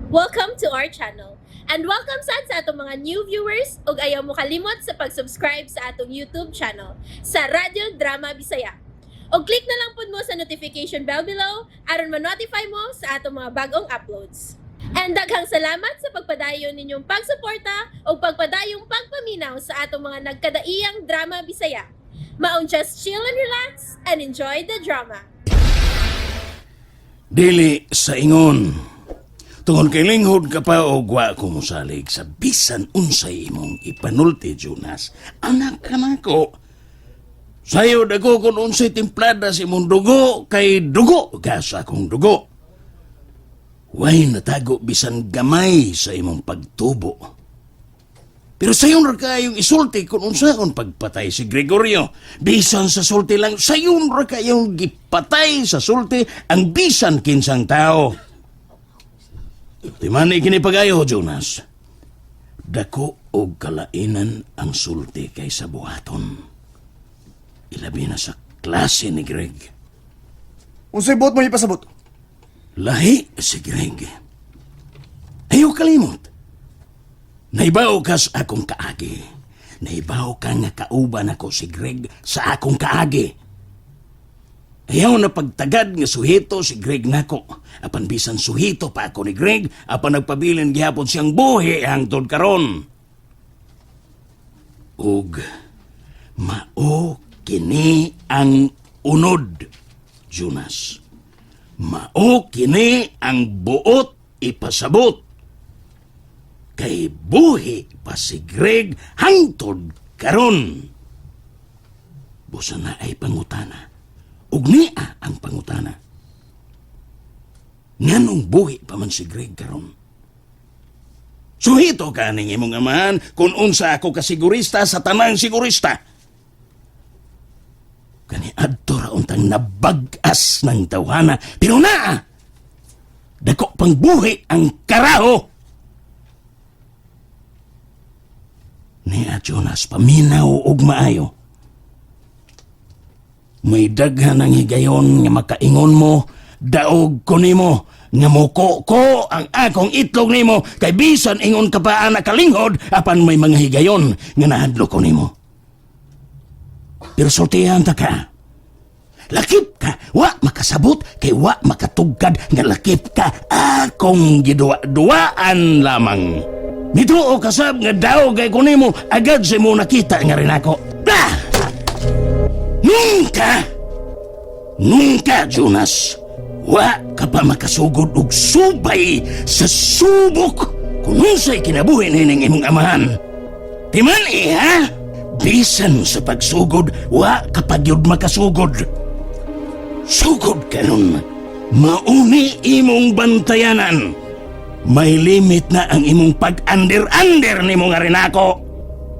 Welcome to our channel. And welcome sad sa atong mga new viewers ug ayaw mo kalimot sa pag-subscribe sa atong YouTube channel sa Radyo Drama Bisaya. Og click na lang pud mo sa notification bell below aron ma-notify mo sa atong mga bagong uploads. And daghang salamat sa pagpadayon ninyong pagsuporta ug pagpadayong pagpaminaw sa atong mga nagkadaiyang drama Bisaya. Maong just chill and relax and enjoy the drama. Dili sa ingon. Tungod kay linghod ka pa og wa ko mosalig sa bisan unsay imong ipanulti, Jonas. Anak ka nako. Sayod ako kung unsay timplada sa imong dugo kay dugo ka sa akong dugo. Way natago bisan gamay sa imong pagtubo. Pero sayon ra kayong isulti kung unsaon pagpatay si Gregorio. Bisan sa sulti lang, sayon ra kayong gipatay sa sulti ang bisan kinsang tao. Timani kini pagayo, Jonas. Dako og kalainan ang sulti kaysa buhaton. Ilabi na sa klase ni Greg. Unsay buot mo ipasabot? Lahi si Greg. Ayaw kalimot. Naibaw ka sa akong kaagi. Naibaw ka nga kauban ako si Greg sa akong kaagi. Ayaw na pagtagad nga suhito si Greg nako. Apan bisan suhito pa ako ni Greg, apan nagpabilin gihapon siyang buhi hangtod karon. Ug mao kini ang unod, Jonas. Mao kini ang buot ipasabot. Kay buhi pa si Greg hangtod karon. Busa na ay pangutana. Ug niya ang pangutana. Nganong buhi pa man si Greg karon? Suhito ka ning imong amahan kung unsa ako kasigurista sa tanang sigurista. Kani adto ra untang nabag-as ng tawhana, pero naa dako pang buhi ang karaho. Niya, Jonas, paminaw og maayo. May daghan ang higayon nga makaingon mo, daog ko nimo, nga muko ko ang akong itlog nimo, kay bisan ingon ka pa ana kalinghod, apan may mga higayon nga nahadlo ko nimo. Pero sultihan ta ka. Lakip ka, wa makasabot, kay wa makatugkad nga lakip ka, akong giduwa-duwaan lamang. Nituo kasab nga daog kay kunimo, agad sa mo nakita nga rin ako. Ah! Nunca! Nunca, Jonas! Wa ka pa makasugod og subay sa subok kung unsay kinabuhi nining imong amahan. Timan eh, ha? Bisan sa pagsugod, wa ka pa gyud makasugod. Sugod karon, mauni imong bantayanan. May limit na ang imong pag-under-under nimo nga rin ako.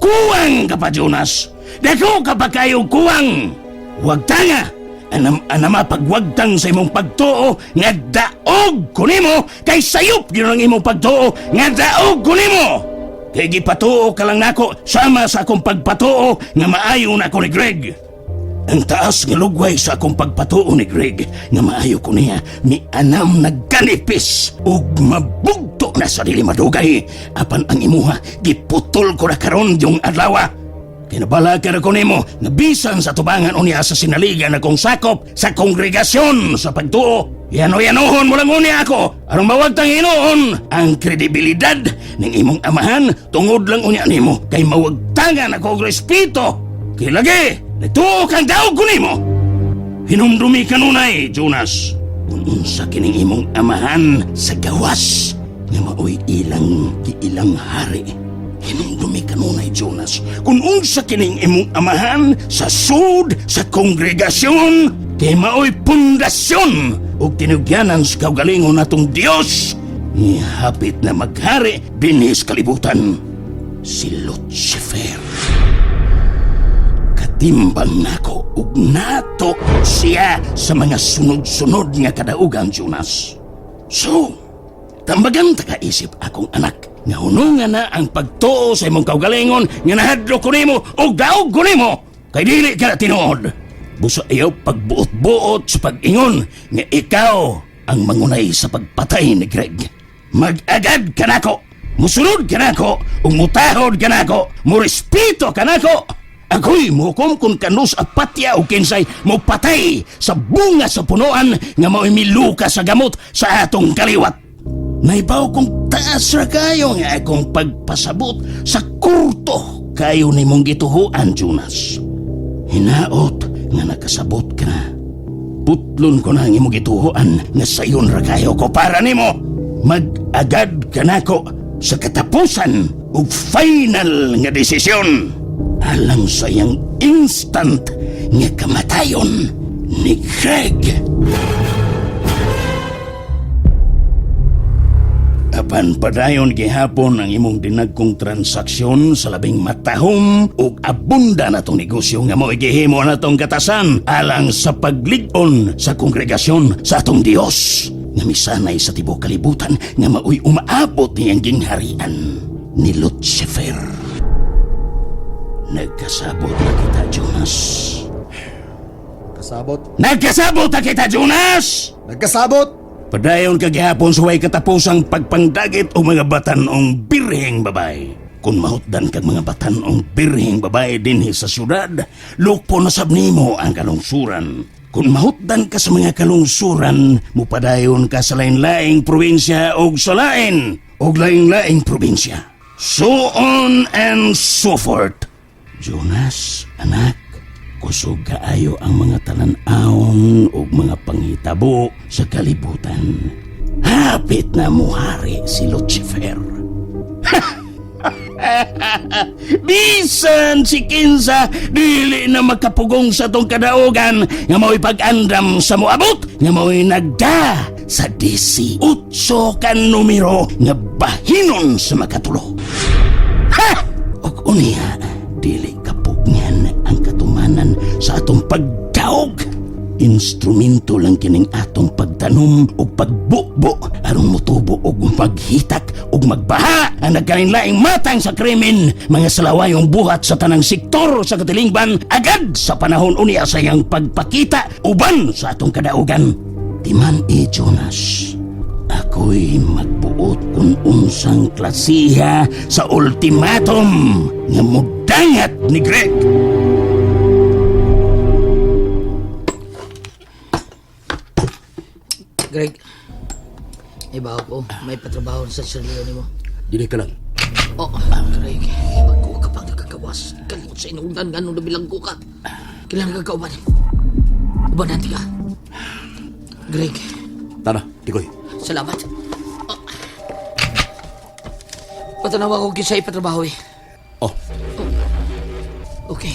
Kuwang ka pa, Jonas. Dako ka pa kayo kuwang. Wag tanga. Anam anama pagwagtang sa imong pagtuo nga daog ko nimo kay sayop gyud ang imong pagtuo nga daog ko nimo. Kay gipatuo ka lang nako sama sa akong pagpatuo nga maayo na ako ni Greg. Ang taas nga lugway sa akong pagpatuo ni Greg nga maayo ko niya mianam nagkanipis ug mabugto na sa dili madugay, apan ang imuha giputol ko na karon yung adlaw. Kay nabalaka ra ko nimo nga bisan sa tubangan unya sa sinaligan akong sakop sa kongregasyon sa pagtuo. Yano-yanohon mo lang unya ako aron mawagtang hinuon ang kredibilidad ng imong amahan tungod lang unya nimo kay mawagtangan ako og respeto. Kay lagi, nagtuo kang daog ko nimo. Hinumdumi kanunay, Jonas, kung unsa kining imong amahan sa gawas nga maoy ilang giilang hari. Hinumdumi kanunay, Jonas, kung unsa kining imong amahan sa sud sa kongregasyon kay maoy pundasyon ug tinugyanan sa kaugalingon natong Dios ni hapit na maghari dinhi sa kalibutan, si Lucifer. Katimbang nako ug nato siya sa mga sunod-sunod nga kadaugan, Jonas. So, tambagan ta kaisip akong anak nga hunungan na ang pagtuo sa imong kaugalingon nga nahadlok ko nimo ug daog ko nimo kay dili ka na tinuod. Busa ayaw pagbuot-buot sa pag-ingon nga ikaw ang mangunay sa pagpatay ni Greg. Mag-agad ka nako, musunod ka nako, ug mutahod ka nako, murespeto ka nako. Ako'y muhukom kung kanus at patya o kinsay mupatay sa bunga sa punuan nga mao'y miluka sa gamot sa atong kaliwat. Naibaw kong taas ra kayo nga akong pagpasabot sa kurto kayo nimong gituhuan, Jonas. Hinaot nga nakasabot ka na. Putlon ko na ang imong gituhuan nga sayon ra kayo ko para nimo. Mag-agad ka nako sa katapusan ug final nga desisyon. Alang sa iyang instant nga kamatayon ni Greg. Apan padayon gihapon ang imong dinagkong transaksyon sa labing matahom ug abunda natong negosyo nga mao'y gihimo natong katasan alang sa paglig-on sa kongregasyon sa atong Dios nga misanay sa tibuok kalibutan nga mao'y umaabot niyang gingharian ni Lucifer. Nagkasabot na kita, Jonas. Kasabot. Nagkasabot na kita, Jonas! Nagkasabot! Padayon kagihapon suway katapusang pagpangdagit o mga batanong birheng babae. Kung mahutdan kag mga batanong birheng babae dinhi sa syudad, lukpo na sab nimo ang kalungsuran. Kung mahutdan ka sa mga kalungsuran, mupadayon ka sa lain-laing probinsya og sa lain og lain-laing probinsya. So on and so forth. Jonas, anak, kusog kaayo ang mga talan-awon ug mga panghitabo sa kalibutan. Hapit na muhari si Lucifer. Bisan si Kinsa dili na makapugong sa tong kadaugan nga mao'y pag-andam sa moabot nga mao'y nagda sa 18 ka numero nga bahinon sa makatulo. Ha! Og unya, dili kapugnan ang katumanan sa atong pagdaog. Instrumento lang kining atong pagtanom ug pagbubo aron motubo og maghitak ug magbaha ang nagkainlaing matang sa krimen, mga salawayong buhat sa tanang sektor sa katilingban agad sa panahon unya sa iyang pagpakita uban sa atong kadaugan. Timan e Jonas, ako'y magbuot kung unsang klasiha sa ultimatum nga mudangat ni Greg. Greg, ibaw ko. May patrabaho sa sarili nimo. Dili ka lang. Oh, Greg, bago ka pang nakagawas. Kalimot sa inuunan nga nung nabilanggo ka. Kailangan ka kauban. Ubanan ka. Greg, Tara, tikoy. salamat. Oh. Patanawa ko kinsa ipatrabaho eh. Oh, Okay.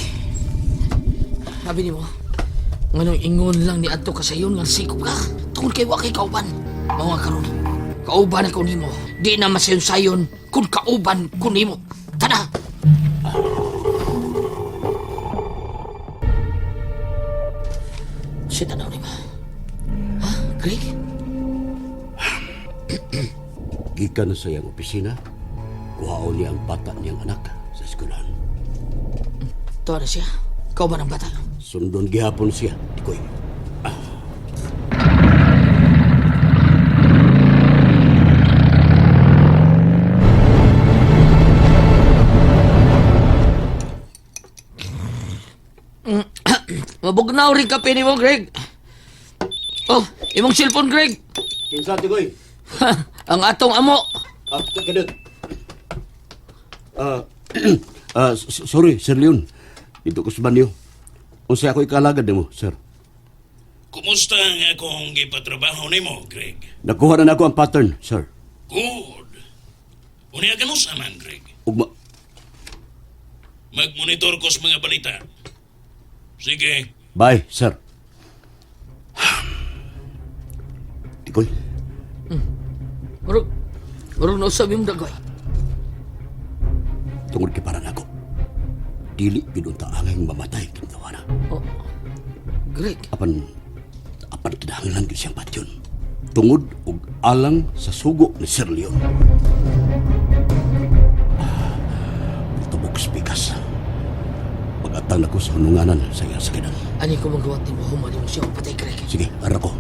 Sabi nimo, nganong ingon lang ni adto ka sayon nga sikop ka. Tungod kay wa kay kauban. Mao nga karon. Kauban ako nimo. Di na masayon-sayon kung kauban ko nimo. Tana. Shit, tanaw nimo. Ha, Greg? gikan na sa iyang opisina. Kuhaon niya ang bata niyang anak sa eskwelahan. Tuwa na siya. Kauban ang bata. Sundon gihapon siya, tikoy. Mabugnaw rin kape nimo, Greg. Oh, imong cellphone, Greg. Kinsa, tikoy? Ang atong amo. Ah, kadot. Ah, sorry, Sir Leon. Dito ko sa banyo. Unsa ako ikalagad nimo, sir? Kumusta ang akong gipatrabaho nimo, Greg? Nakuha na nako ang pattern, sir. Good. Unya kanus man, Greg. Ugma, Magmonitor ko sa mga balita. Sige. Bye, sir. Tikoy, Murag, murag nausab yung dagoy. tungod kay para nako. Dili gid unta angay mamatay kintawana. Oh, Greg, Apan apan kinahanglan gyud siyang patyon. Tungod og alang sa sugo ni Sir Leon. Tubok sa pikas. Pag-atang nako sa hununganan sa iyang sakinan. ani ko magawa ni mo human mo siya patay, Greg. Sige, ara ko.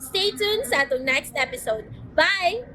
Stay tuned sa atong next episode. Bye!